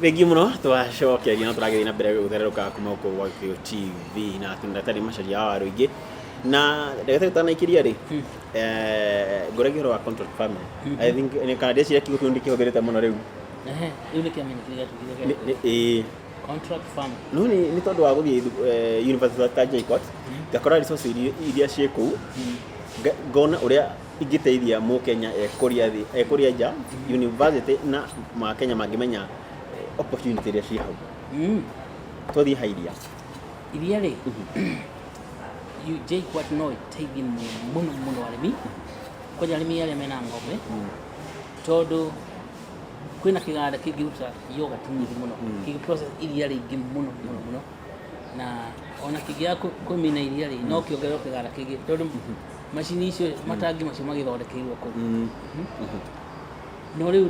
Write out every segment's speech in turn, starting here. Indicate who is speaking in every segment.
Speaker 1: Thengiũ mũno, twacokeria no tũragĩthiĩ na mbere gũthererũka kuma gũkũ gwa Gĩkũyũ TV na twĩna ndagĩtarĩ Macharia wa Waruingĩ. Na ndagĩtarĩ, ũtanaikĩria rĩ, ngũragia ũhoro wa contract farming. I think kana ndĩciria kiugo kĩu ndikĩhũthĩrĩte mũno rĩu.
Speaker 2: Ehe, rĩu nĩ kĩamenyekire gĩatuĩkire
Speaker 1: Ĩĩ.
Speaker 2: Contract farming.
Speaker 1: No nĩ tondũ wa gũthiĩ university ta JKUAT, ngakora resources iria ciĩ kũu, ngona ũrĩa ingĩteithia mũkenya ekũria thĩ ekũria nja university na makenya mangĩmenya opportunity iria ciĩ hau. Twathiĩ ha iria.
Speaker 2: Iria rĩ, JKUAT no ĩteithie mũno mũno mũno arĩmi, kwanja arĩmi arĩa mena ng'ombe, tondũ kwĩna kĩganda kĩngĩruta yogurt nyingĩ mũno, kĩngĩ process iria rĩingĩ mũno mũno mũno, na ona kĩngĩaga kũmina iria rĩ, no kĩongererwo kĩganda kĩngĩ, tondũ macini icio, matangi macio magĩthondekeirwo kũu. No rĩu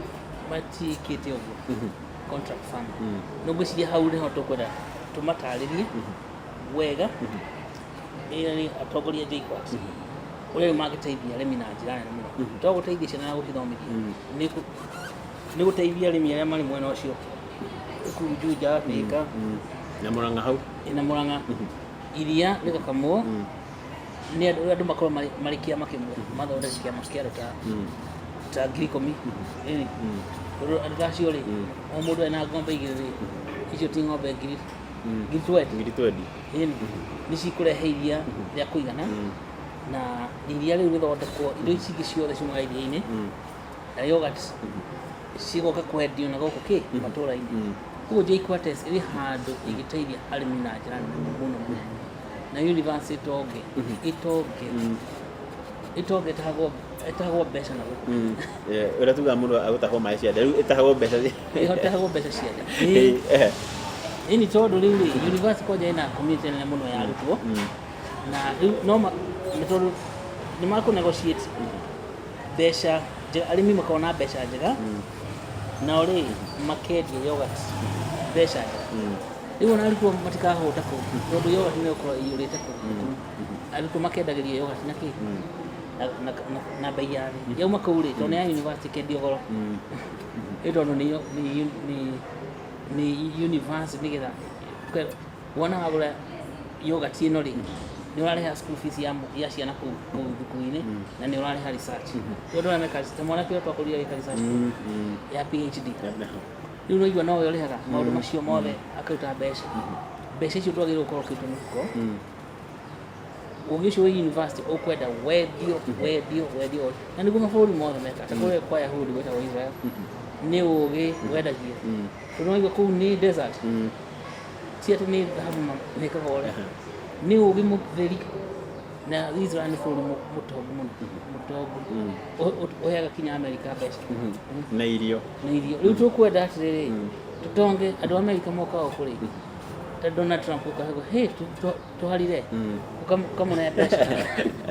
Speaker 2: matiĩkĩte ũguo contract farming. No ngwĩciria hau nĩho tũkwenda tũmatarĩrie wega, ĩĩ, nĩ atongoria JKUAT, ũrĩa rĩu mangĩteithia arĩmi na njĩra nene mũno, to gũteithia ciana na gũcithomithia, nĩ gũteithia arĩmi arĩa marĩ mwena ũcio kũu Juja, Thika
Speaker 1: na Mũrang'a hau.
Speaker 2: Na Mũrang'a, iria rĩgakamwo nĩ andũ makorwo marĩ kĩama kĩmwe, mathondeke kĩama kĩa andũ ta 10,000. Ĩni, tondũ andũ ta acio rĩ, o mũndũ ena ng'ombe igĩrĩ rĩ, icio ti ng'ombe ngiri ngiri 20?
Speaker 1: Ngiri 20.
Speaker 2: Ĩni, nĩ cikũrehe iria rĩa kũigana, na iria rĩu rĩthondekwo indo ici ingĩ ciothe ciumaga iria-inĩ na yogurt, cigoka kwendio na gũkũ kĩ matũra-inĩ. Koguo JKUAT ĩrĩ handũ ĩngĩteithia arĩmi na njĩra nene mũno mũno, na university ĩtonge, ĩtonge, ĩtonge, ĩtahagwo mbeca na gũkũ.
Speaker 1: Ũrĩa tugaga mũndũ agũtahwo maĩ cia nda, rĩu ĩtahagwo mbeca.
Speaker 2: Ĩtahagwo mbeca cia nda. Ĩni, tondũ rĩu rĩ, university kwanja ĩna community nene mũno ya arutwo, na rĩu no nĩ tondũ nĩ makũ negotiate mbeca njega, arĩmi makona mbeca njega, nao rĩ makendia yogurt mbeca njega. Rĩu ona arutwo matikahũta kũu, tondũ yogurt nĩ ĩgũkorwo ĩiyũrĩte kũu thukuru. Arutwo makendagĩrio yogurt na kĩ na bei ya thĩ. Yauma kũu rĩ, tondũ nĩ ya university, ĩkendio goro. Ĩ tondũ nĩ university, nĩgetha wona wagũra yogurt ĩno rĩ, nĩ ũrarĩha school fees ya ciana kũu thukuru-inĩ, na nĩ ũrarĩha research. Rĩu andũ arĩa meka, ta mwanake ũrĩa twakorire agĩka research ya PhD, rĩu no igua nowe ũrĩhaga maũndũ macio mothe, akaruta mbeca. Mbeca icio twagĩrĩirwo gũkorwo ũkĩruta mũhuko. Ũgĩ ũcio wĩ university ũkwenda wendio, wendio, wendio, na nĩguo mabũrũri mothe meka. Ta kũrĩa kwa Yahudi gwĩtagwo Israel, nĩ ũgĩ wendagio, tondũ waigua kũu nĩ desert, ti atĩ nĩ thahabu mekaga ũrĩa, nĩ ũgĩ mũtheri. Na Israel nĩ bũrũri mũtongu mũno, mũtongu. Ũheaga kinya Amerika mbeca
Speaker 1: na irio.
Speaker 2: Na irio. Rĩu tũkwenda atĩrĩrĩ, tũtonge, andũ a Amerika moka gũkũ rĩ, ta Donald Trump ũkahegwo, hey, tũharire, ũkamũne mbeca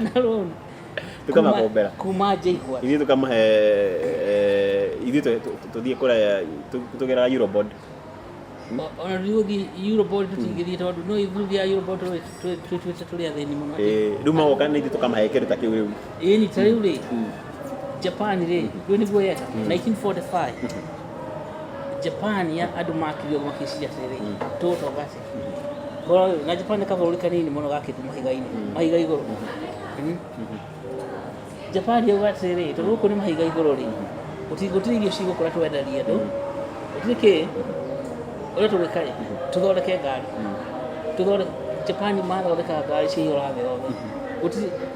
Speaker 2: na loan.
Speaker 1: Tũkamakombera.
Speaker 2: Kuma JKUAT.
Speaker 1: Ithuĩ tũkamahe, ithuĩ tũthiĩ kũraya, tũgeraga Eurobond.
Speaker 2: Ona tũtigũthiĩ Eurobond, tũtingĩthiĩ, tondũ no ithuĩ ya Eurobond twĩtuĩte tũrĩ athĩni mũno.
Speaker 1: Rĩu magoka nĩ ithuĩ tũkamahe kĩndũ ta kĩu rĩu.
Speaker 2: Ĩni, ta rĩu rĩ, Japan rĩ, rĩu nĩguo yeka 1945, Japan ya andũ makirio makĩciria atĩrĩrĩ, tũgũtonga atĩa? Bũrũri ũyũ, na Japan nĩ kabũrũri kanini mũno gakĩtwo mahiga-inĩ, mahiga igũrũ. Japan yauga atĩrĩrĩ, tondũ gũkũ nĩ mahiga igũrũ rĩ, gũtirĩ irio cigũkũra twenderie andũ, gũtirĩ kĩ ũrĩa tũgwĩka rĩ, tũthondeke ngari, tũthondeke. Japan mathondekaga ngari ciaihũra thĩ yothe.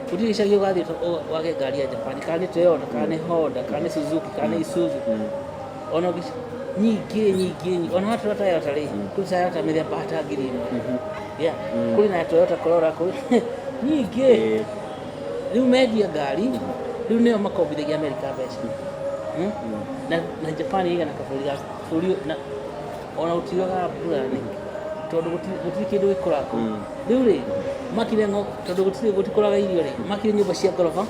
Speaker 2: Gũtirĩ gĩcagi ũgathiĩ wage ngari ya Japan, kana nĩ Toyota, kana nĩ Honda, kana nĩ Suzuki, kana nĩ Isuzu, ona nyingĩ nyingĩ nyingĩ. Ona watura Toyota rĩ, kũrĩ Toyota mĩthemba ta 1000. Yeah, kũrĩ na Toyota Corolla, kũrĩ nyingĩ. Rĩu mendia ngari, rĩu nĩo makombithagia Amerika mbeca. Na Japan ĩigana kabũrũri ga bũrũri, na ona gũtiuraga mbura nĩ tondũ gũtirĩ kĩndũ gĩkũraga kũu. Rĩu rĩ, makire tondũ gũtikũraga irio rĩ, makire nyũmba cia ngoroba.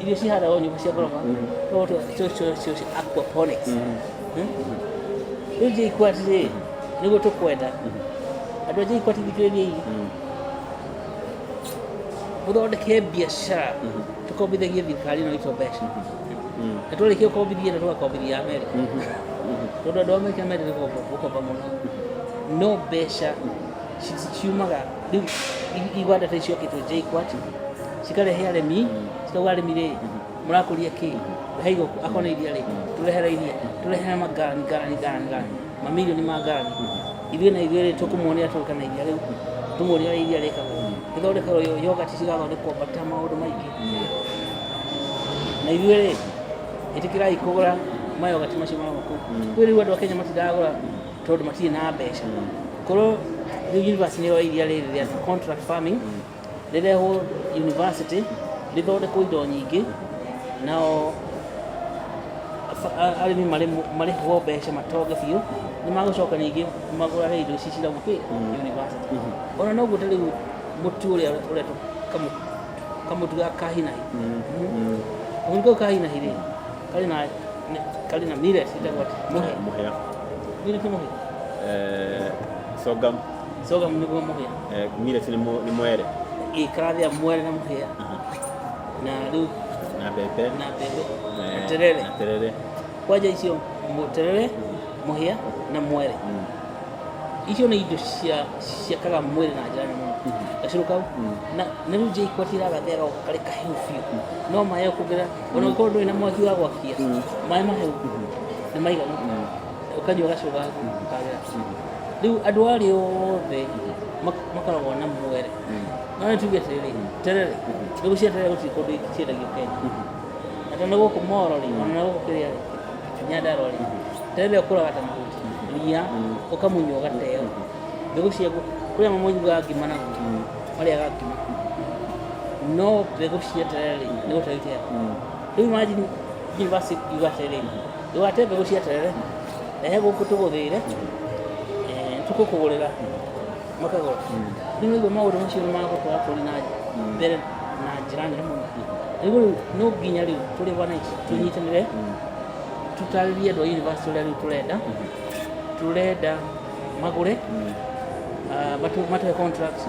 Speaker 2: Irio cihandagwo nyũmba cia ngoroba. Cio aquaponics. Rĩu JKUAT rĩ, nĩguo tũkwenda andũ a JKUAT, thikĩrĩriai, mũthondeke biacara, tũkombithagie thirikari ĩno itũ mbeca, na twarĩkia gũkombithia ĩno, tũgakombithia Amerika. Tondũ andũ a Amerika mendete gũkomba mũno, no mbeca ciumaga rĩu iganda ta icio ciakĩtwo JKUAT, cikarehe arĩmi, cikauga arĩmi rĩ, mũrakũria kĩ, rehei gũkũ, akorwo nĩ iria rĩ, tũrehere iria, tũrehere magarani garani garani garani, mamirioni ma garani. Ithuĩ na ithuĩ rĩ, tũkũmuonia tũgĩka na iria rĩu, tũmuonie ũrĩa iria rĩkagwo, rĩthondekagwo, yogurt cigathondekwo, bata maũndũ maingĩ. Na ithuĩ rĩ, ĩtĩkĩrai kũgũra mayogurt macio marauma kũu. Kwĩ rĩu andũ a Kenya matiragũra tondũ matirĩ na mbeca. Korwo rĩu university nĩ ĩroya iria rĩrĩ rĩa contract farming, rĩrehwo university, rĩthondekwo indo nyingĩ, nao arĩmi marĩhwo mbeca matonge biũ, nĩ magũcoka ningĩ magũrage indo ici cirauma kĩ university. Ona noguo ta rĩu mũtu ũrĩa ũretwo kamũtu ga kahinahi, kamũtu kau kahinahi rĩ, karĩ na millet ĩtagwo atĩ mũhĩa.
Speaker 1: Mũhĩa.
Speaker 2: Millet nĩ mũhĩa.
Speaker 1: Sorghum.
Speaker 2: Sorghum nĩguo mũhĩa.
Speaker 1: Millet nĩ mwere.
Speaker 2: Ĩ, karathĩa mwere na mũhĩa na rĩu
Speaker 1: na mbembe.
Speaker 2: Na mbembe na terere.
Speaker 1: Na terere.
Speaker 2: Kwanja icio terere, mũhĩa na mwere, icio nĩ indo cia ciakaga mwĩrĩ na njĩra nene mũno. Gacũrũ kau na rĩu JKUAT ĩragathĩa gagoka karĩ kahehu biũ, no maĩ ũkũongerera, ona ũkorwo ndũrĩ na mwaki wa gwakia, maĩ mahehu nĩ maiganu, ũkanyua gacũrũ gaku ũkagĩra. Rĩu andũ arĩa othe makoragwo na mwere, no nĩ tuge atĩrĩrĩ, terere, mbegũ cia terere gũtirĩ kũndũ ciendagio Kenya, na tondũ gũkũ Moro rĩ, ona gũkũ kĩrĩa rĩ, Nyandarua rĩ, terere ũkũraga ta mahuti, ria ũkamunywo ũgateo mbegũ ciaguo. Kũrĩ amwe moigaga ngima naguo, marĩaga ngima, no mbegũ cia terere rĩ, nĩ gũteo iteagwo. Rĩu imagine university yuga atĩrĩrĩ, ndũgate mbegũ cia terere, rehe gũkũ tũgũthĩre, tũkũkũgũrĩra, makagũra. Rĩu nĩguo maũndũ macio nĩ magũtwara bũrũri na mbere na njĩra nene mũno. Rĩu no nginya rĩu tũrĩ wananchi tũnyitanĩre, tũtarĩrie andũ a university ũrĩa rĩu tũrenda magũre, matũhe contract,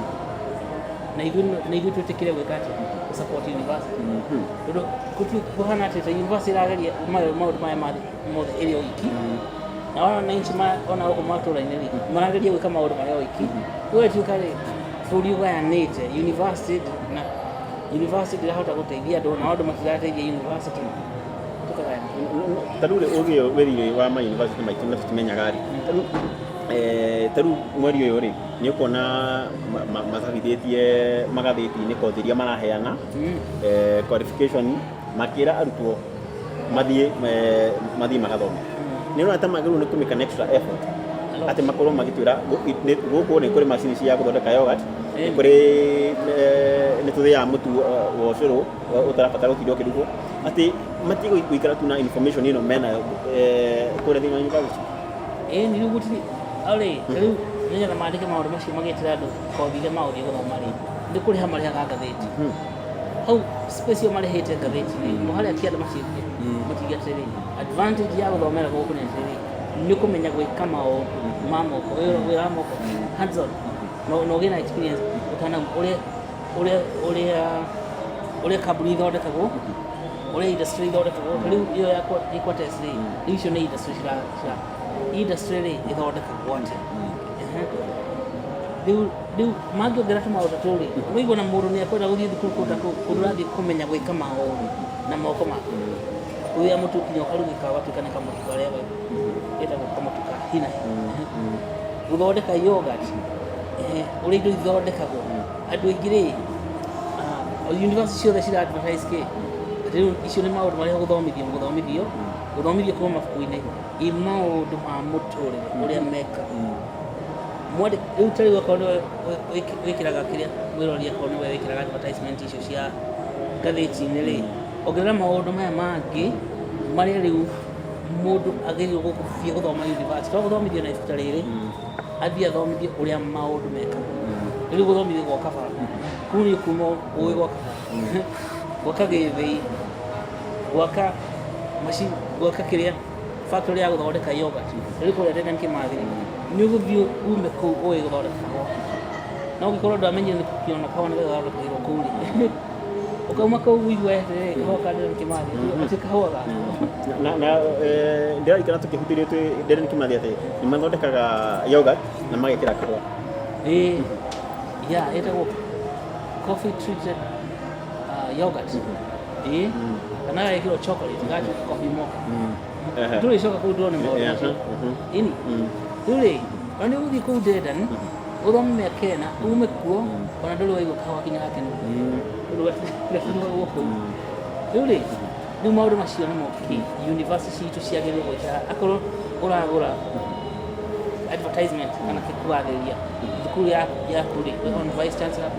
Speaker 2: na ithuĩ twĩtĩkĩre gwĩka atĩa, gũ support university, tondũ kũhana atĩ ta university ĩrageria maũndũ maya mothe ĩrĩ o iki, na wananchi ona gũkũ matũra-inĩ rĩ, marageria gwĩka maũndũ marĩ o iki. Gũgatuĩka rĩ, bũrũri ũgayanĩte, university na university ndĩrahota gũteithia andũ, na andũ matirateithia university, tũkagayana.
Speaker 1: Ta rĩu rĩ, ũgĩ ũyũ wĩ thĩinĩ wa ma university maitũ na tũtimenyaga rĩ, ta rĩu mweri ũyũ rĩ, nĩ ũkuona macabithĩtie magathĩti-inĩ kothi iria maraheana, qualification, makĩra arutwo mathiĩ magathome. Nĩ ũrona ta magĩrĩirwo nĩ kũmĩka an extra effort atĩ makorwo magĩtwĩra gũkũ nĩ kũrĩ macini cia gũthondeka yogurt, nĩ kũrĩ, nĩ tũthĩaga mũtu wa ũcũrũ ũtarabatara gũtinda ũkĩrugwo, atĩ matige gũikara tu na information ĩno menayo kũrĩa thĩinĩ wa university.
Speaker 2: Ĩĩ, nĩ rĩu gũtirĩ arĩ rĩu nĩgetha mandĩke maũndũ macio, magĩtĩra andũ kothi iria magũthiĩ gũthoma rĩ, nĩ kũrĩha marĩhaga ngathĩti. Hau space ĩyo marĩhĩte ngathĩti rĩ, no harĩa kĩanda maciĩtie matinge atĩrĩrĩ, advantage ya gũthomera gũkũ nĩ atĩrĩrĩ, nĩ ũkũmenya gwĩka maũndũ ma moko, wĩra wa moko, hands on, na ũgĩe na experience ũtana ũrĩa kambuni ithondekagwo, ũrĩa industry ithondekagwo. Rĩu ĩyo ya Equates rĩ, rĩu icio nĩ industry cira industry rĩ, ĩthondekagwo atĩa. Ehe. Rĩu mangĩongerera tũmaũndũ tũu rĩ, ũraigua na mũndũ nĩ ekwenda gũthiĩ thukuru kũndũ ta kũu, kũndũ ũrathiĩ kũmenya gwĩka maũndũ na moko maku, ũrĩa mũtu nginya ũkarugĩka ũgatuĩka nĩ kamũtu karĩa getagwo kamũtu ka hinahi, gũthondeka yogurt, ũrĩa indo ithondekagwo. Andũ aingĩ rĩ, university ciothe cira advertise kĩ atĩ rĩu icio nĩ maũndũ marĩa gũthomithio kuma mabuku-inĩ, i maũndũ ma mũtũrĩre ũrĩa mekagwo. Mwandĩ rĩu ta rĩu okorwo nĩwe wĩkĩraga kĩrĩa mwĩrori, akorwo nĩwe wĩkĩraga advertisement icio cia ngathĩti-inĩ rĩ, ongerera maũndũ maya mangĩ marĩa rĩu mũndũ agĩrĩirwo gũthiĩ gũthoma university, to gũthomithio na ibuku ta rĩrĩ, athiĩ athomithio ũrĩa maũndũ mekagwo. Rĩu gũthomithio gwaka bara kũu nĩ kuma ũĩ gwaka bara, gwaka gĩthĩi, gwaka macini, gwaka kĩrĩa factory ya gũthondeka yogurt. Rĩu kũrĩa Dedan Kimathi rĩ, nĩ ũgũthiĩ ume kũu ũĩ gũthondeka kahũa, no ũngĩkorwo ndwamenyire nĩ kĩona kahũa nĩ gathondekagĩrwo kũu rĩ, Ũkauma kũu ũigue atĩrĩrĩ, kahũa ka Dedan Kimathi, atĩ kahũa gaka.
Speaker 1: Na ndĩrarikana tũkĩhutĩrio twĩ Dedan Kimathi atĩ nĩ mathondekaga yogurt na magekĩra kahũa.
Speaker 2: Ĩĩ, ya ĩtagwo coffee treated yogurt. Ĩĩ, kana gagekĩrwo chocolate gagatuĩka coffee mocha. Tũrĩcoka kũu tuone maũndũ macio. Ĩni, rĩu rĩ, ona nĩ ũgũthiĩ kũu Dedan, ũthome mĩaka 4, ume kuo, ona ndũrĩ waigua kahũa kinya gakenũka. Tondũ gatirugagwo kũu. Rĩu rĩ, rĩu maũndũ macio nĩmo kĩ university citũ ciagĩrĩirwo gwĩka. Akorwo ũragũra advertisement kana kũgathĩrĩria thukuru yaku rĩ, on vice chancellor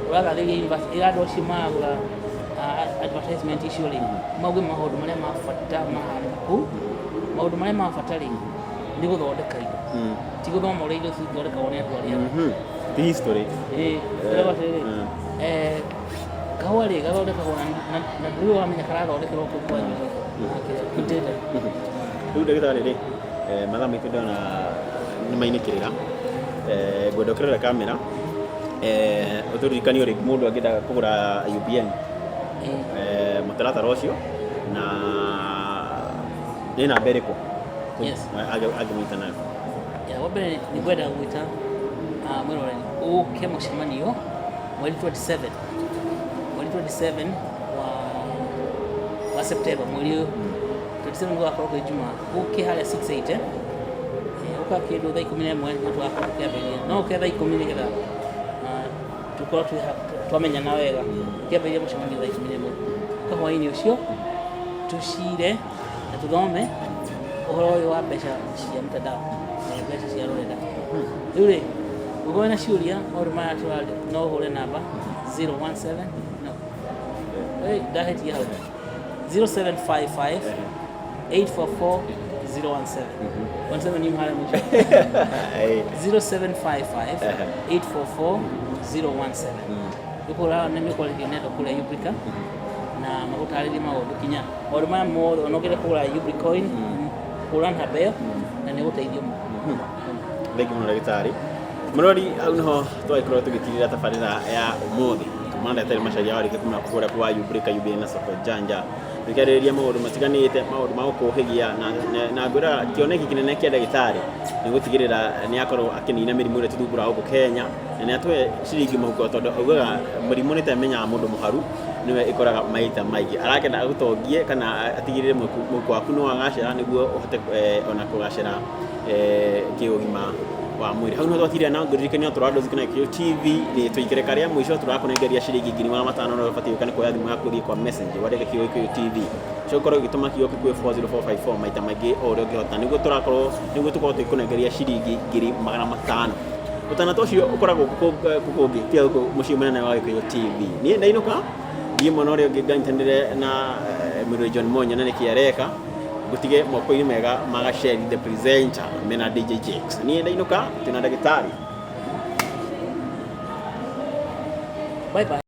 Speaker 2: ũragathĩrĩria university, ĩra andũ acio maragũra advertisement icio rĩ, mauge maũndũ marĩa ma bata mahanĩka kũu. Maũndũ marĩa ma bata rĩ, nĩ gũthondeka indo, ti gũthoma ũrĩa indo cithondekagwo nĩ andũ arĩa angĩ.
Speaker 1: Ti history.
Speaker 2: Ĩĩ, ũrĩa atĩrĩrĩ, kahũa rĩ gathondekagwo na ndũrĩ wamenya karathondekerwo kũu kwanyu na kĩrĩa.
Speaker 1: Rĩu ndagĩtarĩ rĩ, mathaa maitũ ndĩrona nĩ mainĩkĩrĩra. Ngwenda ũkĩrore kamera, ũtũririkanie rĩngĩ mũndũ angĩenda kũgũra UBN, mũtaratara ũcio na nĩ namba ĩrĩkũ angĩmũnyita nayo?
Speaker 2: Ya, wa mbere nĩ ngwenda gwĩta mwĩroreri ũke mũcemanio mweri 27, mweri 27 wa September, mweri ũyũ 27 gũgakorwo kwĩ Jumaa. Ũke harĩa 680, ũka kĩndũ thaa 11 nĩ tũgakorwo tũkĩambĩrĩria. No ũke thaa 10 nĩgetha tũkorwo twamenyana wega. Tũkĩambĩrĩria mũcemanio thaa 11. Ũka hwaĩ-inĩ ũcio tũcire na tũthome ũhoro ũyũ wa mbeca cia mtandao na mbeca cia rũrenda. Rĩu rĩ, ũngĩkorwo na ciũria maũndũ maya tũraria, no ũhũre namba 017, no, hey, ndahĩtia hau, 0755 844 017. 17 ni harĩa mũico. 0755 844 017. Ũkũra nĩ ũkwarĩria nendo kũrĩa Ubrica na magũtarĩrie maũndũ kinya maũndũ maya mothe. Ona ũngĩenda kũgũra Ubricoin, hũra namba ĩyo na nĩ ũgũteithio mũno.
Speaker 1: Thengi mũno ndagĩtarĩ. Mũrori, hau nĩho twagĩkorwo tũgĩtirĩra tabarĩra ya ũmũthĩ kuma ndagĩtarĩ Macharia warĩkia kuma kũrĩa kwa Ubrica UBN na Soko Janja, tũkĩarĩrĩria maũndũ matiganĩte, maũndũ ma gũkũhĩgia na ngwĩra kĩoneki kĩnene kĩa ndagĩtarĩ nĩ gũtigĩrĩra nĩ akorwo akĩnina mĩrimũ ĩrĩa tũthumbũraga gũkũ Kenya na nĩ atũhe ciringi mũhuko, tondũ augaga mũrimũ nĩ ta ĩmenyaga mũndũ mũharu nĩwe ĩkoraga maita maingĩ. Arakenda agũtongie kana atigĩrĩre mũhuko waku nĩ wagacĩra nĩguo ũhote ona kũgacĩra kĩũgima wa mwĩrĩ. Hau nĩho twatirĩra na ngũririkania tũrandũ na Gĩkũyũ TV nĩ tũikare karĩa mũico tũrakũnengeria ciringi 500,000. No ũbatiĩ gũka nĩ kuoya thimũ yaku, ũthiĩ kwa message wandĩke kiugo Gĩkũyũ TV, ũcoke ũkorwo ũgĩtũma kiugo kĩu kwĩ 40454 maita maingĩ o ũrĩa ũngĩhota, nĩguo tũrakorwo nĩguo tũkorwo tũgĩkũnengeria ciringi 500,000. Ũtana ta ũcio ũkoragwo kũ kũngĩ tiga gũkũ mũciĩ mũnene wa Gĩkũyũ TV. Niĩ ndainũka thiĩ mwena ũrĩa ũngĩ nganyitanĩre na Mũrũ John Monyo na nĩkĩ areka. Ngũtige moko-inĩ mega ma Gacheri the presenter mena DJ Jakes. Niĩ ndainũka, twĩna ndagĩtarĩ.
Speaker 2: Bye bye.